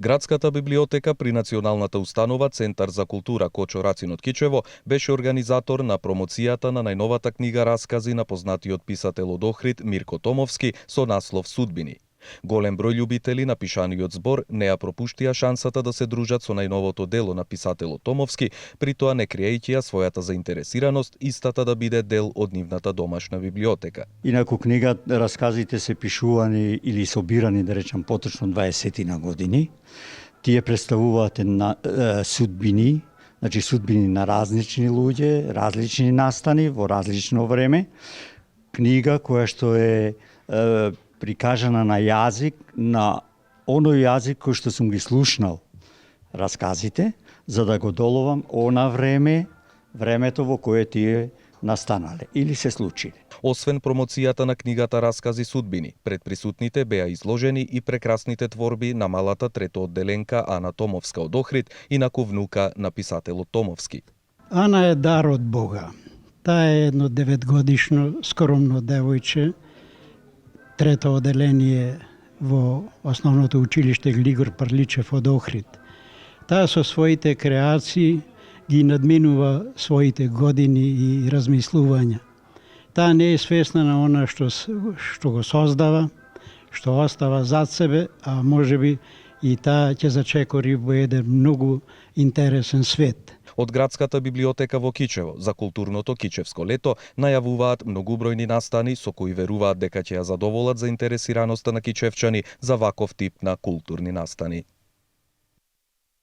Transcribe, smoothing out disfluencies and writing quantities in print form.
Градската библиотека при Националната установа Центар за култура Кочо Рацин од Кичево беше организатор на промоцијата на најновата книга раскази на познатиот писател од Охрид Мирко Томовски со наслов Судбини. Голем број љубители на пишаниот збор не ја пропуштија шансата да се дружат со најновото дело на писателот Томовски, при тоа не криејќи ја својата заинтересираност истата да биде дел од нивната домашна библиотека. Инаку книга расказите се пишувани или собирани, да речам, поточно 20 години. Тие представуваат судбини, значи судбини на различни луѓе, различни настани во различно време. Книга која што е прикажана на јазик, на оној јазик кој што сум ги слушнал расказите, за да го доловам она времето во кое тие настанале или се случиле. Освен промоцијата на книгата Раскази Судбини, пред присутните беа изложени и прекрасните творби на малата третоодделенка Ана Томовска од Охрид, инаку внука на писателот Томовски. Ана е дар од Бога. Таа е едно 9-годишно скромно девојче, трето оделение во основното училиште Глигор Парличев од Охрид. Таа со своите креации ги надминува своите години и размислувања. Таа не е свесна на она што го создава, што остава зад себе, а можеби и таа ќе зачекори во еден многу интересен свет. Од Градската библиотека во Кичево за културното Кичевско лето најавуваат многубројни настани со кои веруваат дека ќе ја задоволат заинтересираноста на кичевчани за ваков тип на културни настани.